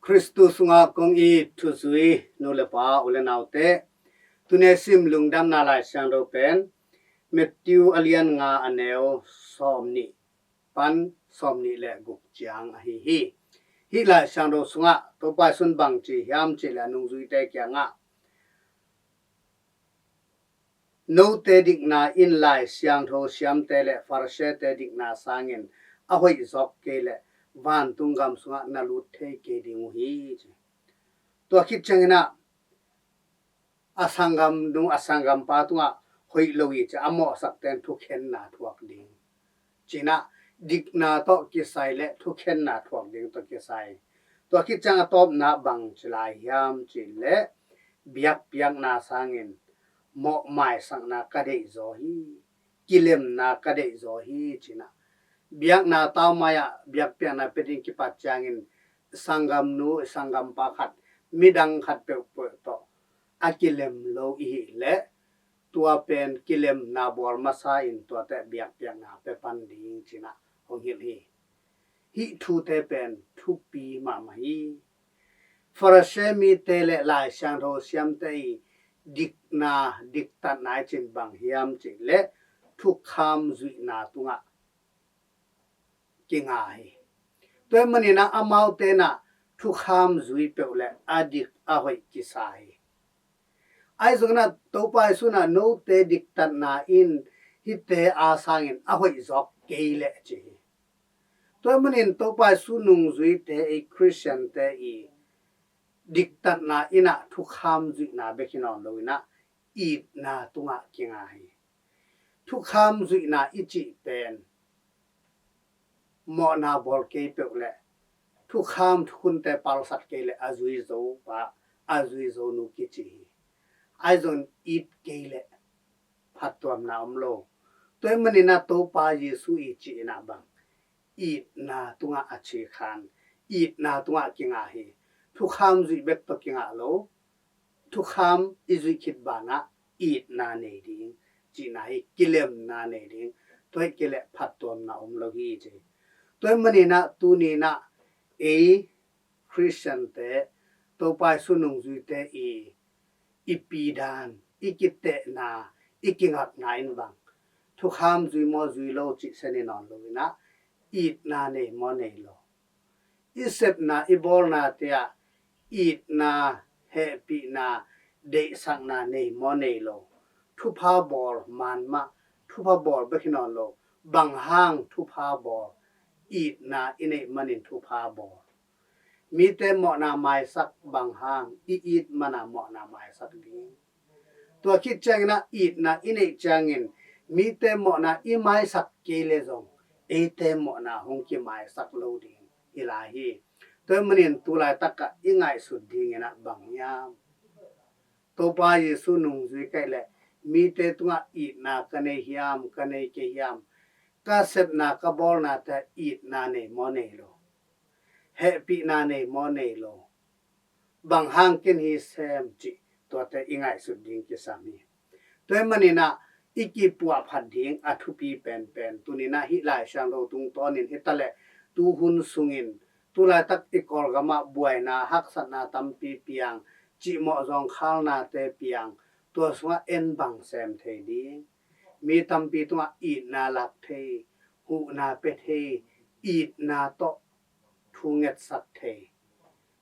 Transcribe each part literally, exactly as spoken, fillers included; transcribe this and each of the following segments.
Khristu sungah kong it thuzui nu le pa, u le naute, tuni sim lungdamna Lai Siangtho pen Matthew a lian nga, a neu sawmnih pan sawmnih le guk ciang ahi hi. Hih Lai Siangtho sungah Topa Jesu'n bang ci hiam cih leh, a nungzuite kiangah, "Note dikna in Lai Siangtho siamte le Pharisee-te dikna sangin a hoih zawk kei leh, vantung gam sungah na lut thei kei ding uh hi," ci. Tua khit ciangin ah, "A sanggamnu, a sanggampa tungah hoih lo hi," ci a, a mawhsakte'n thukhenna thuak ding, ci-in ah, dikna tawh kisai le thukhenna thuak ding tawh kisai. Tua khit ciang a tawpna bang ci lai hiam cih leh, "Biakpiakna sangin mawh maisakna ka deihzaw hi, kilemna ka deihzaw hi," ci-in ah, biakna tau mai-ah biakpiakna pia ding kipat ciangin, sanggamnu, sanggampa khat, midang khat peuhpeuh tawh a kilem lo i hih leh, tua pen kilemna bawl masa in tuate biakpiakna pia pan ding, ci-in ah hong hilh hi. Hih thute pen thupi mahmah hi. Pharisee mite le Lai Siangtho siamte i dikna, diktatna i cih bang hiam cih leh, thukham zuihna tungah kinga hi. Tua ahih manin ah, amaute in ah thukham zui peuh leh a dik a hoih kisa hi. Ahi zongin ah, Topa Jesu'n ah, "Note diktatna in hihte a sangin a hoih zawk kei leh," ci hi. Tua ahih manin Topa Jesu nungzuite, ei Khristiante i diktatna in ah thukham zuihna bek hi nawn lo-in ah, itna tungah kinga hi. Thukham zuihna i cih pen mawhna bawl kei peuh leh, thukham thukhunte palsat kei leh, a zuizo pa, a zuizo nu kici hi. Ahi zongin it kei leh phattuamna om lo. Tua ahih manin ah, Topa Jesu i cihna bang, itna tungah a cikhan, itna tungah kinga hi. Thukham zuih bek tawh kingah lo. Thukham i zuih khit banah itna nei ding, cihna hi, kilemna nei ding. Tua ahih kei leh phattuamna om lo hi, ci. Tua ahih manin ah, tuni-in ah, ei Khristiante, Topa Jesu nungzuite i, i pidan, i kitehna, i kingakna in bang, thukham zui maw zui lo cih sen hi nawn lo-in ah, itna nei maw nei lo, i sepna, i bawlnate ah itna, hehpihna, deihsakna nei maw nei lo, thupha bawl man mah, thupha bawl bek hi nawn lo, bang hang thupha bawl, itna i neih manin thupha bawl. Mite mawhna maisak bang hang, i it man a mawhna maisak ding. Tua khit ciangin ah, itna i neih ciangin mite mawhna i maisak kei leh zong, eite mawhna hong kimaisak lo ding hi lai hi. Tua ahih manin tu laitak ah i ngaihsut dingin ah bang hiam? Topa Jesu nungzui ka hih leh, mite tungah itna ka nei hiam, ka nei kei hiam? Ka sepna, ka bawlnate ah itna nei maw nei lo? Hehpihna nei maw nei lo? Bang hang ken hi sem, cih tuate i ngaihsut ding kisam hi. Tua ahih manin ah, i kipuahphat ding a thupi penpen, tuni-in ah hih Lai Siangtho tungtawnin hi ta leh, tu hun sungin, tu laitak i Kawlgam ah buaina, haksatna tampi piang, cihmawh zawngkhalnate piang, tua sungah en bang sem thei ding? Mi tampi tungah itna lak thei, huhna pia thei, itna tawh thu ngetsak thei,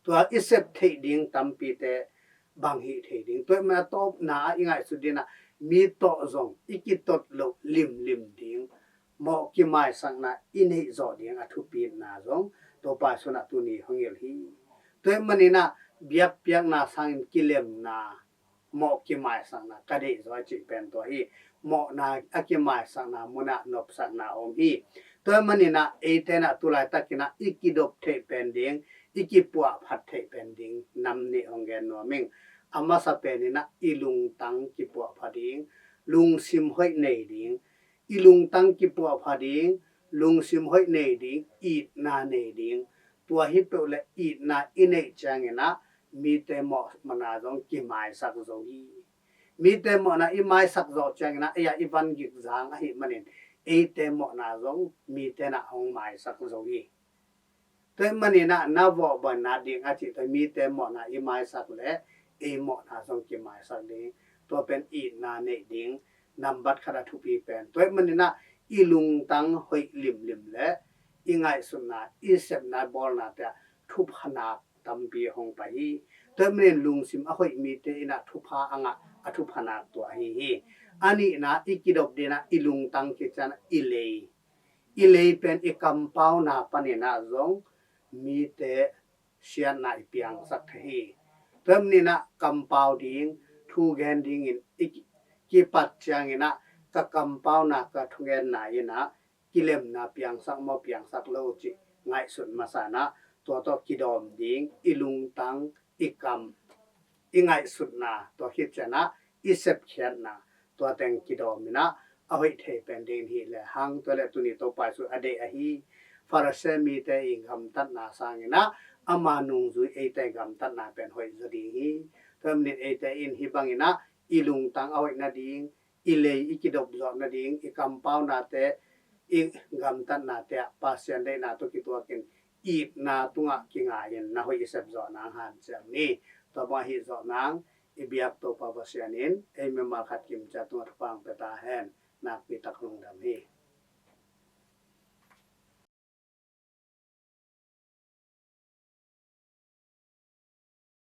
tua i sep theih ding tampite bang hih thei ding? Tua ahih manin a tawpna ah i ngaihsut dingin ah, mi tawh zong i kitot loh limlim ding, mawh kimaisakna i neih zawh ding a thupina zong Topa Jesu'n ah tuni hong hilh hi. Tua ahih manin ah, biakpiakna sangin kilemna, mawh kimaisakna ka deihzaw, cih pen tua hi. Mawhna a kimaisakna munah nopsakna om hi. Tua ahih manin ah, eite'n ah tu laitakin ah i kidop theih pen ding, i kipuahphat theih pen ding nam nih hong gen nuam ing. A masa penin ah i lungtang kipuahphat ding, lungsim hoih nei ding, i lungtang kipuahphat ding, lungsim hoih nei ding, itna nei ding. Tua hi peuh leh itna i neih ciangin ah mite mawhna zong kimaisak zo hi. Mite mawhna i maisak zawh ciangin ah, ei-a i van gik zang ahih manin eite mawhna zong mite'n ah hong maisak zo hi. Tua ahih manin ah na vawh bangin ah ding a cih tua mite mawhna i maisak leh ei mawhna zong kimaisak ding. Tua pen itna neih ding nambat khat a thupi pen. Tua ahih manin ah i lungtang hoih limlim leh i ngaihsutna, i sepna, bawlnate ah thupha nak tampi hong pai hi. Tua ahih manin lungsim a hoih mite in ah thupha a ngah, a thupha nak tua ahi hi. A nihna, i kidop dingin ah i lungtang kician ah i lei, i lei pen i kampauna panin ah zong mite siatna i piangsak thei hi. Tua ahih manin ah kampau ding, thu gen dingin i ki- kipat ciangin ah ka kampauna, ka thugenna in ah kilemna piangsak maw, piangsak lo cih ngaihsut masa in ah tua tawh kidawm ding, i lungtang, i kam, i ngaihsutna, tua khit ciang ah i sepkhiatna, tua teng kidawm in ah a hoih thei pen ding hi lehang. Tua leh tuni Topa Jesu a deih ahi Pharisee mite i gamtatna sangin ah ama nungzui eite gamtatna pen hoih zaw ding hi. Tua ahih manin eite in hih bangin ah i lungtang a hoih nading, i lei i kidop zawh nading, i kampaunate, i gamtatnate ah Pasian deihna tawh kituakin itna tungah kinga-in na hoih i sep zawh nang hanciam ni. Tua bang ahi zawh nang i biak Topa Pasian in ei mimal khat kimciat tungah thupha hong pia ta hen. Nakpi tak lungdam hi.